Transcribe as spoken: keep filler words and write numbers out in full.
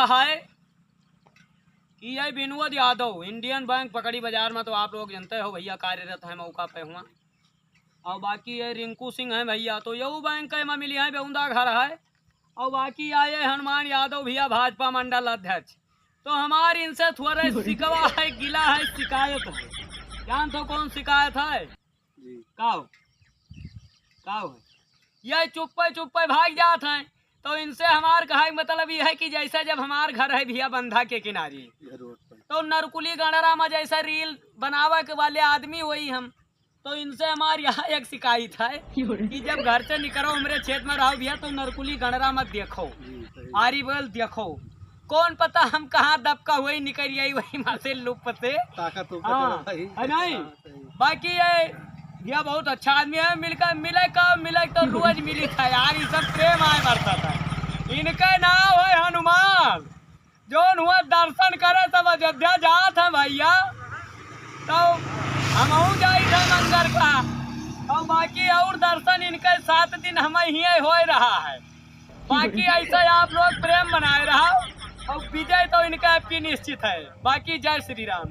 है कि ये विनोद यादव इंडियन बैंक पकड़ी बाजार में, तो आप लोग जानते हो भैया, कार्यरत है मौका पे हुआ। और बाकी ये रिंकू सिंह है भैया, तो यहू बैंक के में मिली है, बेउंदा घर है। और बाकी आए हनुमान यादव भैया, भाजपा मंडल अध्यक्ष। तो हमार इनसे थोड़ा शिकवा है, गिला है, शिकायत है। जान तो कौन शिकायत है? जी। का हो? का हो? ये चुप्पे चुप्पे भाग जात हैं। तो इनसे हमार कहा मतलब ये है कि जैसे जब हमार घर है भैया बंधा के किनारे, ये रोड पर। तो नरकुली गणरा में जैसा रील बनावे के वाले आदमी वही हम। तो इनसे हमार यहाँ एक शिकायत है कि जब घर से निकलो, हमरे क्षेत्र में रहो भैया, तो नरकुली गणरा मत देखो, जी, सही। आरी बगल देखो, कौन पता हम कहाँ दबका हुई निकल आई वही माँ से लुप से। ताकत उकत हाँ, रहो भाई। है नहीं? हाँ, सही। बाकी ये भैया बहुत अच्छा आदमी है, मिलकर मिले का मिले तो रोज मिली था यार, ये सब प्रेम आए बरसा था। इनका नाम है हनुमान। जौन हुआ दर्शन करे सब अयोध्या जात है भैया, तो हमहू जाई थे मंगर का। और बाकी और दर्शन इनके सात दिन हम ही होए रहा है। बाकी ऐसा आप लोग प्रेम बनाए रहा और विजय तो इनका आपकी निश्चित है। बाकी जय श्री राम।